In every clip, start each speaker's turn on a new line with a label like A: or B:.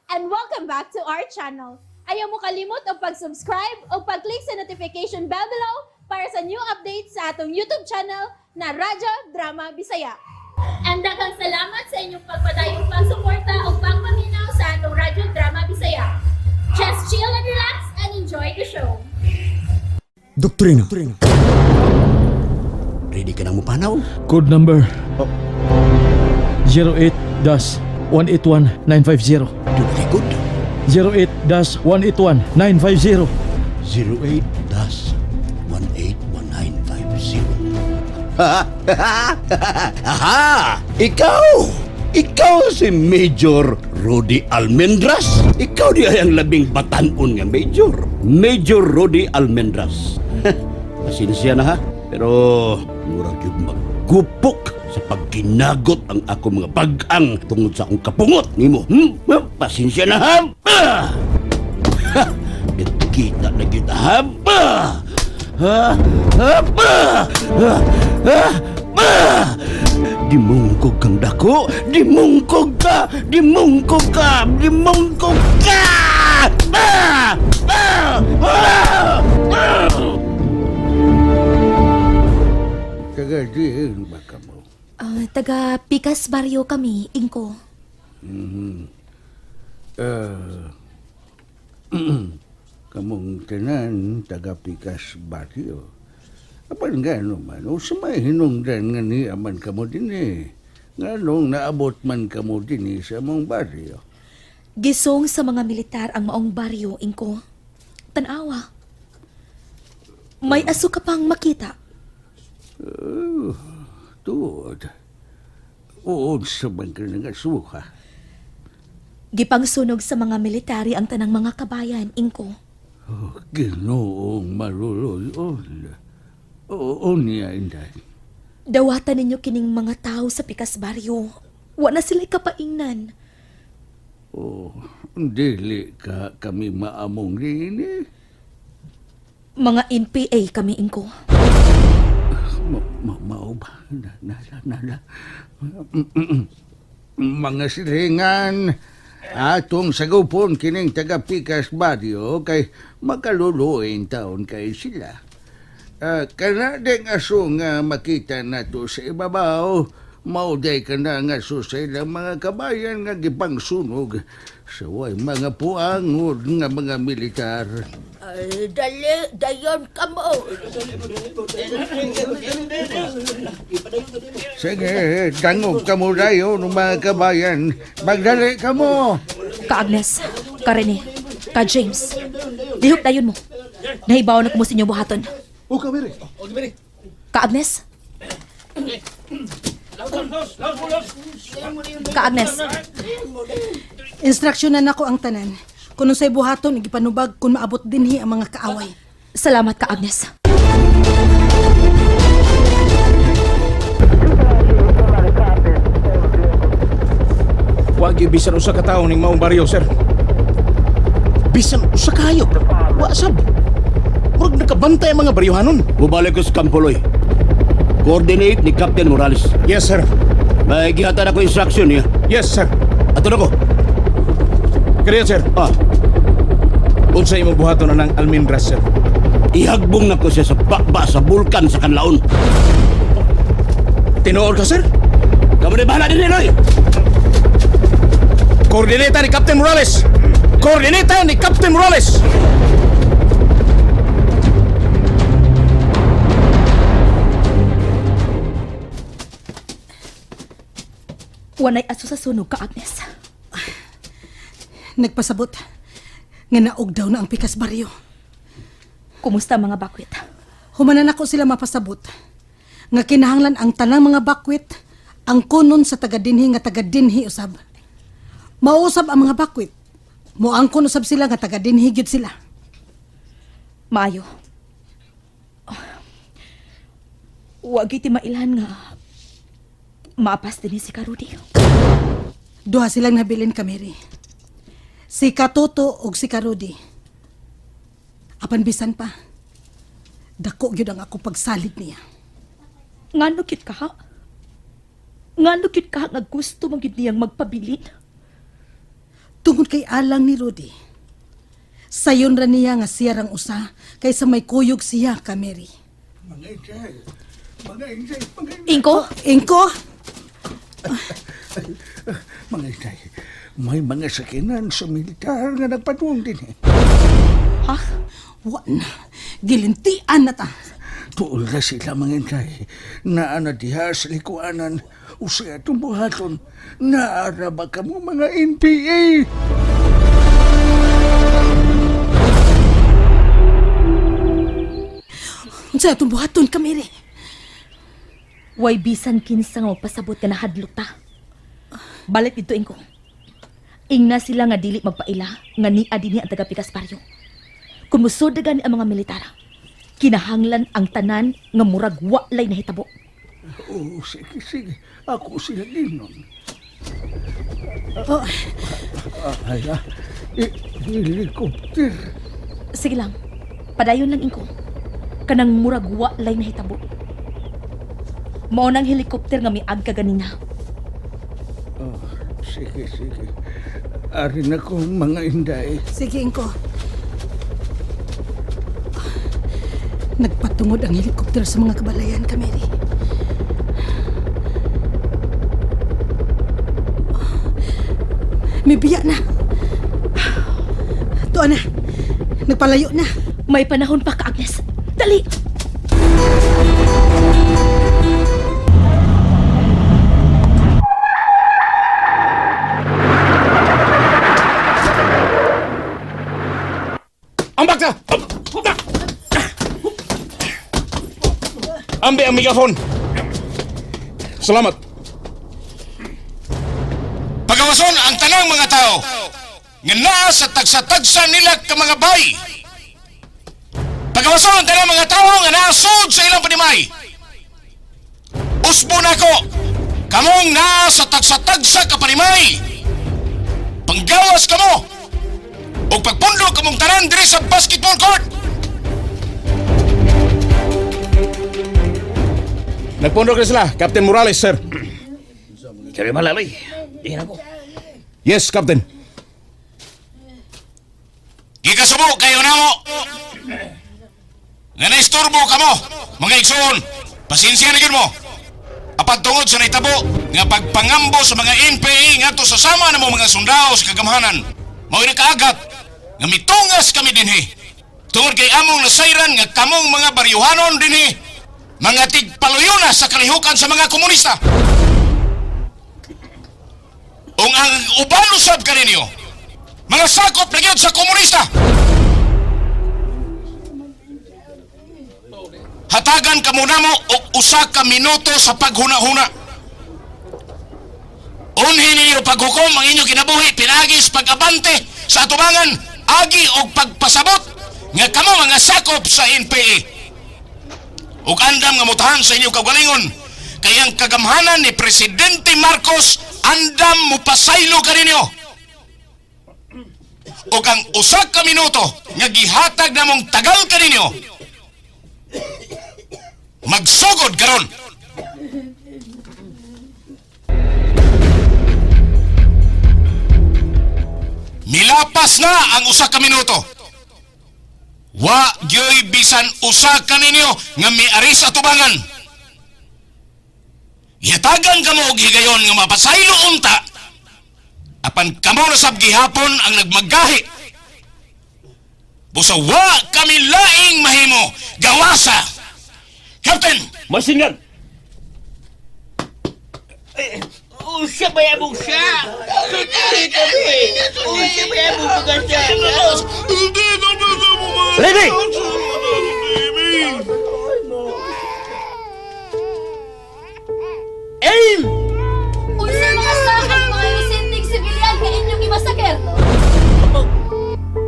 A: And welcome back to our channel. Ayaw mo kalimot og pag-subscribe o pag-click sa notification bell below para sa new updates sa atong YouTube channel na Radyo Drama Bisaya. And daghang salamat sa inyong pagpadayong pagsuporta o pagpaminaw sa atong Radyo Drama Bisaya. Just chill and relax and enjoy the show.
B: Doktrina.
C: Ready ka nang mupanaw?
D: Code number 08-181950.
C: Duplicate.
D: 08-181950.
C: 08-181950. Aha! Ikaw! Ikaw si Major Rudy Almendras. Ikaw di ay ang labing batanon nga Major. Major Rudy Almendras. Pasensya na ha. Pero murag yung magkupok sa pagkinagot ang ako mga bag-ang tungod sa akong kapungot nimo. Pasensya na ha. Ah! Ha! Kita na kita ha. Ah! Ha? Ha? Ah! Ha? Ha? Ah! Dimungkog kang dako! Dimungkog ka! Dimungkog ka! Dimungkog ka! Ah! Ah! Ah! Ah!
E: Taga diin ba ka mo?
F: Ah, taga Pikas Barrio kami, Ingko.
E: Kamong tanan, taga Pikas Barrio. Apan gano man, o sa may hinungdan nga niya man kamo din eh. Nganong naabot man kamo din eh sa mong barrio.
F: Gisong sa mga militar ang maong baryo, Ingko. Tanawa. May aso ka pang makita.
E: Oh, tuod. Oo, sa man ka nga suha.
F: Gipangsunog sa mga military ang tanang mga kabayan, Ingko.
E: Oh, Ginoong maluloyon. Oo niya, inday.
F: Dawatan ninyo kining mga tao sa Pikas Barrio. Wa na sila'y kapaingnan.
E: Oh, dili ka kami maamong din eh.
F: Mga NPA kami, Ingko.
E: Mao ba? Nala, nala. Mga silingan, atong sagupon kining taga Pikas Barrio kay makaluluin taon kay sila. Kana ding aso nga makita nato sa ibabaw, mauday ka na nga aso sa ilang mga kabayan nga gipangsunog sa way mga puangod nga mga militar.
G: Ay, dali, dayon ka mo.
E: Sige, dangog ka mo dayon mga kabayan. Magdali ka mo.
F: Ka Agnes, ka Rene, ka James. Lihok dayon mo. Nahibaw na kumo sa inyo buhaton.
B: O kamere.
F: Ka Agnes? Ka Agnes,
H: Instruksyonan nako ang tanan. Kung unsay buhaton igipanubag kung maabot dinhi ang mga kaaway.
F: Salamat ka Agnes.
I: Wa gyud bisan usa ka tawo ning maong baryo, sir.
C: Bisan usa kayo. Wa sab. Murag nakabantay ang mga baryohanon.
J: Mubalik ko sa Kampoloy. Coordinate ni Captain Morales.
I: Yes, sir.
J: May gihatan ako instruction niya.
I: Yes, sir.
J: Ato na ko.
I: Kaya, sir.
J: Ah,
I: Unsa imong buhaton na ng Almendras, sir?
J: Ihagbong na ko siya sa bakba sa bulkan sa Kanlaon.
I: Tinuod ka, sir?
J: Kamu na bahala din, Eloy!
I: Koordinata ni Captain Morales! Koordinata ni Captain Morales!
F: Wanay aso sa sunog ka Agnes.
H: Nagpasabot nga naog daw na ang Pikas Barrio.
F: Kumusta mga bakwit?
H: Humanan ako sila mapasabot nga kinahanglan ang tanang mga bakwit ang kunon sa taga dinhi nga taga dinhi usab. Mausab ang mga bakwit. Moangkon usab sila nga taga dinhi gyud sila.
F: Maayo. Wa gyud ti mailhan nga maapas dinhi si Karudi.
H: Duha silang nabilin kameri. Si Katoto ug si Karudi. Apan bisan pa. Dako gyud ang ako pagsalig niya.
F: Ngano gyud ka ha? Ngano gyud ka nga gusto man gyud niyang magpabilin?
H: Tungod kay alang ni Rudy. Sayon ra niya nga siya rang usa kaysa may kuyog siya ka Mary.
E: Mga inday, mga inday, mga inday.
F: Ingko?
H: Ingko,
E: Mga inday, may mga sakinan sa militar nga nagpatuong din eh.
F: Ha?
H: wa na. Gilintian na ta.
E: Tuol na sila mga inday. Naa na diha sa likuanan. Usay atong buhaton. Naara ba ka mo mga NPA?
H: Unsa atong buhaton ka Mary?
F: Way bisan kinsa nga magpasabot nga nahadlok ta. Balik dito, Ingko. Ingna sila nga dili magpaila nga nia dinhi ang taga-Pikas Baryo. Kung musod na gani ang mga militar, kinahanglan ang tanan nga murag walay nahitabo.
E: Oo, sige, sige. Ako sila ginon.
H: Oh,
E: Ay, ah, helicopter.
F: Sige lang, padayon lang, Ingko. Kanang murag walay nahitabo. Mao nang helikopter nga miag ka ganina.
E: Oh, sige, sige. Ari na ko mga inday.
H: sige Ingko. Nagpatungod ang helikopter sa mga kabalayan ka Mary. May biya na. Tuan na. Nagpalayo na.
F: May panahon pa ka, Agnes. Dali!
I: Ang bakta! Ambi ang megafon. Salamat.
D: Pagawason ang tanang mga tao nga naa sa tagsa-tagsa nila ka mga bay. Pagawason ang tanang mga tao nga naa sud sa ilang panimay. Usbo nako kamong naa sa tagsa-tagsa ka panimay. Panggawas kamo ug pagpundo kamong tanan diri sa basketball court.
I: Nagpundo ka sila, Captain Morales, sir.
C: Sabi malaloy. Diyan ako.
I: Yes, Captain.
D: Gikasubo kayo namo. Nga naisturbo kamo, mga igsoon. Pasensya na gyud mo. Apan tungod sa nahitabo nga pagpangambo sa mga NPA ngadto sa sama namo mga sundao sa kagamhanan. Mao nagkaagat nga mitungas kami dinhi. Tungod kay among nasayran nga kamong mga baryuhanon dinhi, mga tigpaluyona sa kalihukan sa mga komunista. Ung ang uban usab kaninyo, mga sakop na gyud sa komunista. Hatagan kamo namo og usa ka minuto sa paghuna-huna. Unhin ninyo paghukom ang inyong kinabuhi pinaagi sa pag-abante sa atubangan agi og pagpasabot nga kamo mga sakop sa NPA. Ug andam nga mutahan sa inyong kaugalingon kay ang kagamhanan ni Presidente Marcos andam mupasaylo kaninyo. Ug ang usa ka minuto nga gihatag namong tagal kaninyo magsugod karon. Milapas na ang usa ka minuto. Wa gyoy bisan usa kaninyo nga miari sa tubangan. Gihatagan kamo og higayon nga mapasaylo unta apan kamo na sab gihapon ang nagmagahi. Busa wa kami laing mahimo gawasa. Captain,
C: Machine gun!
G: Unsa ba yabong siya? Unsa ba yabong mga siya?
C: Ready! Aim!
A: Unsa mga sakang mga inosenteng sibilyan nga inyong gimasaker?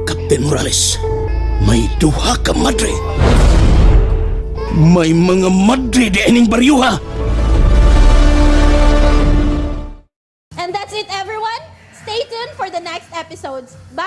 C: Captain Morales, may duha ka madre. May mga madre di ining baryuha.
A: And that's it, everyone. Stay tuned for the next episodes. Bye!